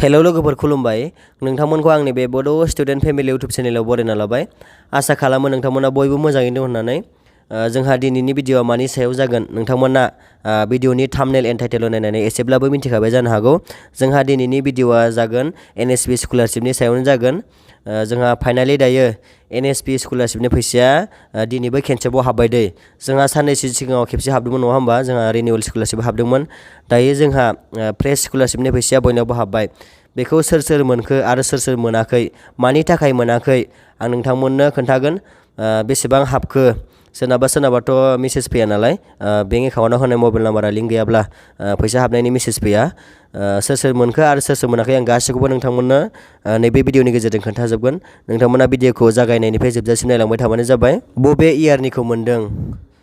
hello लोगोफोर खुलुमबाय नोंथांमोनखौ आंनि बे बड' स्टुडेन्ट फेमिलि इउटुब चेनेलाव बरायना लाबाय आसा खालामो नोंथांमोना बयबो मोजाङैनो दं होननानै जोंहा दिनैनि भिडिअ'आ मानि सायाव जागोन नोंथांमोना भिडिअ'नि थाम्बनेल एन्ड टाइटेल नायनानै एसेब्लाबो मिन्थिखाबाय जानो हागौ जोंहा दिनैनि भिडिअ'आ जागोन एनएसपि स्कलारशिपनि सायावनो जागोन जोंहा फाइनालि दायो एनएसपि स्कलारशिपनि फैसाया दिनैबो खेनसेबाव हाबबाय दै जोंहा साननैसो सिगाङाव खेबसे हाबदोंमोन नङा होमबा जोंहा रिनिउवेल स्कलारशिप हाबदोंमोन दायो जोंहा फ्रेश स्कलारशिपनि फैसाया बयनावबो हाबबाय बेखौ सोर सोर मोनखो आरो सोर सोर मोनाखै मानि थाखाय मोनाखै आं नोंथांमोननो खोन्थागोन बेसेबां हाबखो सोरनाबाथ' मेसेज फैया नालाय बेंक एकाउन्टाव होनाय मबाइल नाम्बारा लिंक गैयाब्ला फैसा हाबनायनि मेसेज फैया सोर सोर मोनखो आरो सोर सोर मोनाखै आं गासैखौबो नोंथांमोननो नैबे भिडिअ'नि गेजेरजों खोन्थाजोबगोन नोंथांमोना भिडिअ'खौ जागायनायनिफ्राय जोबजासिम नायलांबाय थाबानो जाबाय बबे इयारनिखौ मोन्दों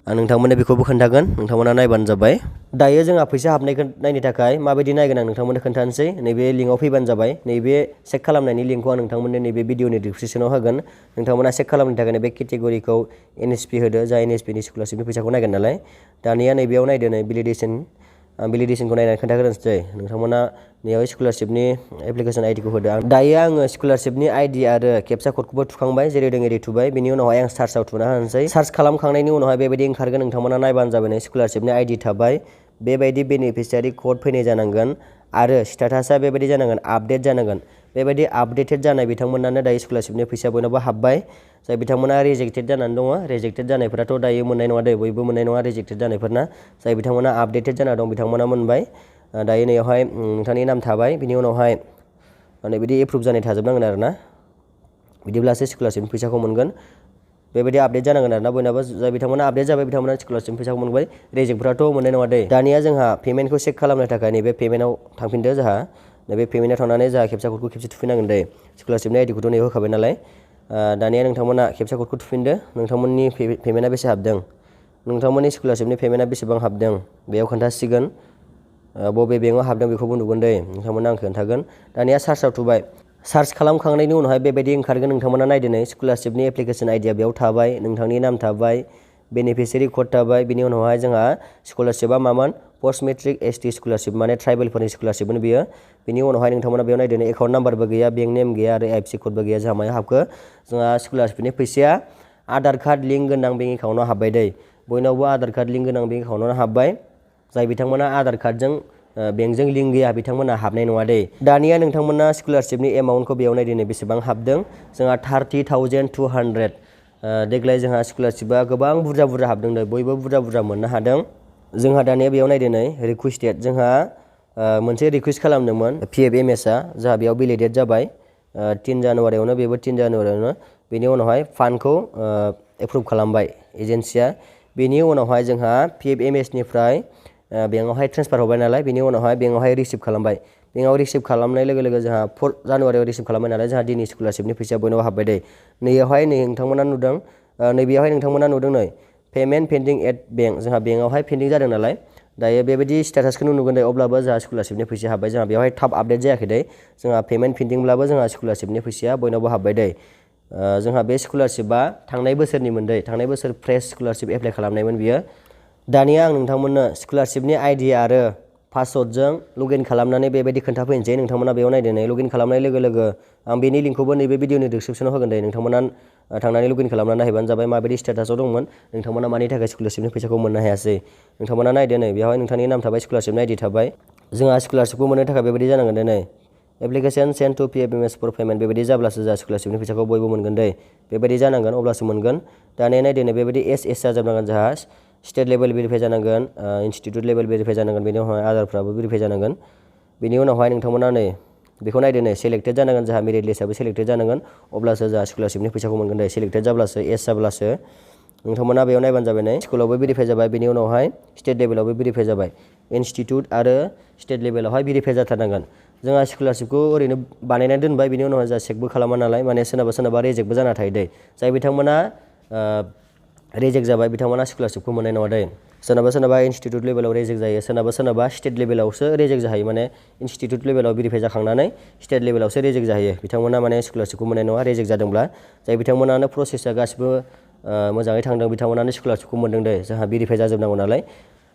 आं नोंथांमोननो बेखौबो खोन्थागोन नोंथांमोना नायबानो जाबाय दायो जोंहा फैसा हाबनायखौ नायनो थाखाय माबायदि नायगोन आं नोंथांमोननो खोन्थानोसै नैबे लिंकआव फैबानो जाबाय नैबे चेक खालामनायनि लिंकखौ आं नोंथांमोननो नैबे भिडिअ'नि डिसक्रिपसनाव होगोन नोंथांमोना चेक खालामनो थाखाय बे केटेगरिखौ एनएसपि होदो जा एनएसपिनि स्कलारशिपनि फैसाखौ नायगोन नालाय दानिया नैबेयाव नायदो नै भेलिडेसनखौ नायनानै खोन्थाग्रोनोसै नोंथांमोना नैयाव स्कलारशिपनि एप्लिकेसन आइडिखौ होदो दायो आङो स्कलारशिपनि आइडि आरो केपचा क'डखौबो थुखांबाय जेरै दं एरै थुबाय बिनि उनावहाय आं सार्चआव थुना होनोसै सार्च खालामखांनायनि उनावहाय बेबायदि ओंखारगोन नोंथांमोना नायबानो जाबाय स्कलारशिपनि आइडि थाबाय बेबायदि बेनिफिसियारि क'ड फैनाय जानांगोन आरो स्टेटासा बेबायदि जानांगोन आपडेट जानांगोन बेबायदि आपडेटेड जानाय बिथांमोनानो दायो स्कलारशिपनि फैसा बयनावबो हाबबाय जाय बिथांमोना रिजेक्टेड जानानै दङ रिजेक्टेड जानायफोराथ' दायो मोननाय नङा दे बयबो मोननाय नङा रिजेक्टेड जानायफोरना जाय बिथांमोना आपडेटेड जाना दं बिथांमोना मोनबाय दायो नैयावहाय नोंथांनि नाम थाबाय बिनि उनावहाय बिदि एप्रुभ जानाय थाजोबनांगोन आरोना बिदिब्लासो स्कलारशिपनि फैसाखौ मोनगोन बेबायदि आपडेट जानांगोन आरोना बयनाबो जाय बिथांमोना आपडेट जाबाय बिथांमोना स्कलारशिपनि फैसाखौ मोनबाय रिजेक्टफोराथ' मोननाय नङा दे दानिया जोंहा पेमेन्टखौ चेक खालामनो थाखाय नैबे पेमेन्टआव थांफिनदो जोंहा नैबे पेमेन्टआव थांनानै जोंहा केपचा क'डखौ खेबसे थुफिननांगोन दे स्कलारशिपनि आइडिखौथ' नैयाव होखाबाय नालाय दानिया नोंथांमोना केपचा क'डखौ थुफिनदो नोंथांमोननि पेमेन्टआ बेसे हाबदों नोंथांमोननि स्कलारशिपनि पेमेन्टआ बेसेबां हाबदों बेयाव खोन्थासिगोन बबे बेंकआव हाबदों बेखौबो नुगोन दे नोंथांमोना आं खोन्थागोन दानिया सार्चआव थुबाय सार्च खालामखांनायनि उनावहाय बेबायदि ओंखारगोन नोंथांमोना नायदो नै स्कलारशिपनि एप्लिकेसन आइडिया बेयाव थाबाय नोंथांनि नाम थाबाय बेनिफिसियारि क'ड थाबाय बिनि उनावहाय जोंहा स्कलारशिपआ मामोन पस्ट मेट्रिक एसटि स्कलारशिप माने ट्राइबेलफोरनि स्कलारशिपमोन बियो बिनि उनावहाय नोंथांमोना बेयाव नायदो एकाउन्ट नाम्बारबो गैया बेंक नेम गैया आरो आइएफएससि क'डबो गैया जोंहा मायाव हाबखो जोंहा स्कलारशिपनि फैसाया आधार कार्ड लिंक गोनां बेंक एकाउन्टआव हाबबाय दै बयनावबो आधार कार्ड लिंक गोनां बेंक एकाउन्टआव हाबबाय जाय बिथांमोना आधार कार्डजों बेंकजों लिंक गैया बिथांमोना हाबनाय नङा दे दानिया नोंथांमोना स्कलारशिपनि एमाउन्टखौ बेयाव नायदो बेसेबां हाबदों जोंहा 30,200 देग्लाय जोंहा स्कलारशिपआ गोबां बुरजा हाबदों दे बयबो बुरजा मोननो हादों जोंहा दानिया बेयाव नायदो नै रिकुवेस्टेड जोंहा मोनसे रिकुवेस्ट खालामदोंमोन PFMSआ जोंहा बेयाव भेलिडेट जाबाय 3 जानुवारियावनो बेबो 3 जानुवारियावनो बेनि उनावहाय फान्डखौ एप्रुभ खालामबाय एजेन्सिया बेनि उनावहाय जोंहा PFMSनिफ्राय बेंकआवहाय ट्रेन्सफार हरबाय नालाय बेनि उनावहाय बेंकआवहाय रिसिभ खालामबाय बेंकआव रिसिभ खालामनाय लोगो लोगो जोंहा 4 जानुवारियाव रिसिभ खालामबाय नालाय जोंहा दिनै स्कलारशिपनि फैसाया बयनावबो हाबबाय दे नैयावहाय नोंथांमोना नुदों नैबेयावहाय नोंथांमोना नुदों नै पेमेन्ट पेन्डिं एट बेंक जोंहा बेंकआवहाय पेन्डिं जादों नालाय दायो बेबायदि स्टेटासखौ नुगोन दे अब्लाबो जोंहा स्कलारशिपनि फैसा हाबबाय जोंहा बेवहाय थाब आपडेट जायाखै दे जोंहा पेमेन्ट पेन्डिंब्लाबो जोंहा स्कलारशिपनि फैसाया बयनावबो हाबबाय दे जोंहा बे स्कलारशिपआ थांनाय बोसोरनिमोन दे थांनाय बोसोर फ्रेश स्कलारशिप एप्लाइ खालामनायमोन बियो दानिया आं नोंथांमोननो स्कलारशिपनि आइडि आरो पासवर्डजों लगइन खालामनानै बेबायदि खोन्थाफैनोसै नोंथांमोना बेयाव नायदो नै लगइन खालामनाय लोगो लोगो आं बेनि लिंकखौबो नैबे भिडिअनि डिसक्रिपसनाव होगोन दे नोंथांमोना थांनानै लगइन खालामनानै नायबानो जाबाय माबायदि स्टेटासआव दंमोन नोंथांमोना मानि थाखाय स्कलारशिपनि फैसाखौ मोननो हायासै नोंथांमोना नायदो नै बेवहाय नोंथांनि नाम थाबाय स्कलारशिपनि आइडि थाबाय जोंहा स्कलारशिपखौ मोननो थाखाय बेबायदि जानांगोन दे नै application send to PFMS for payment बेबायदि जाब्लासो जोंहा स्कलारशिपनि फैसाखौ बयबो मोनगोन दे बेबायदि जानांगोन अब्लासो मोनगोन दानिया नायदो नै बेबायदि एस जाजोबनांगोन जोंहा स्टेट लेभेल भेरिफाइ जानांगोन इनस्टिट्युट लेभेल भेरिफाइ जानांगोन बेनि उनावहाय आदारफ्राबो भेरिफाइ जानांगोन बेनि उनावहाय नोंथांमोना नै बेखौ नायदो नै सेलेक्टेड जानांगोन जोंहा मेरिट लिस्टआबो सेलेक्टेड जानांगोन अब्लासो जोंहा स्कलारशिपनि फैसाखौ मोनगोन दे सेलेक्टेड जाब्लासो जाब्लासो नोंथांमोना बेयाव नायबानो जाबाय नै स्कुलावबो भेरिफाइ जाबाय बेनि उनावहाय स्टेट लेभेलावबो भेरिफाइ जाबाय इनस्टिट्युट आरो स्टेट लेभेलावहाय भेरिफाइ जाथारनांगोन जोंहा स्कलारशिपखौ ओरैनो बानायनानै दोनबाय बेनि उनावहाय जोंहा चेकबो खालामा नालाय माने सोरनाबा रिजेक्टबो जाना थायो दे जाय बिथांमोना रिजेक्ट जाबाय बिथांमोना स्कलारशिपखौ मोननाय नङा दे सोरनाबा इनस्टिट्युट लेभेलाव रिजेक्ट जायो सोरनाबा स्टेट लेभेलावसो रिजेक्ट जाहैयो माने इनस्टिट्युट लेभेलाव भेरिफाइ जाखांनानै स्टेट लेभेलावसो रिजेक्ट जाहैयो बिथांमोना माने स्कलारशिपखौ मोननाय नङा रिजेक्ट जादोंब्ला जाय बिथांमोनानो प्रसेसआ गासिबो मोजाङै थांदों बिथांमोनानो स्कलारशिपखौ मोनदों दे जोंहा भेरिफाइ जाजोबनांगौ नालाय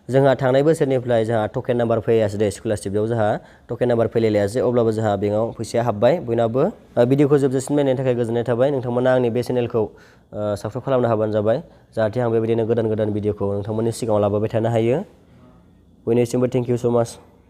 जोंहा थांनाय बोसोरनिफ्राय जोंहा टकेन नाम्बार फैयासै दे स्कलारशिपआव जोंहा टकेन नाम्बार फैलायलायासै अब्लाबो जोंहा बेंकआव फैसाया हाबबाय बयनाबो भिडिअखौ जोबजासिम नायनायनि थाखाय गोजोननाय थाबाय नोंथांमोना आंनि बे चेनेलखौ साबस्क्राइब खालामनो हाबानो जाबाय जाहाथे आं बेबायदिनो गोदान भिडिअखौ नोंथांमोननि सिगाङाव लाबोबाय थानो हायो बयनिसिमबो थेंक इउ स' माच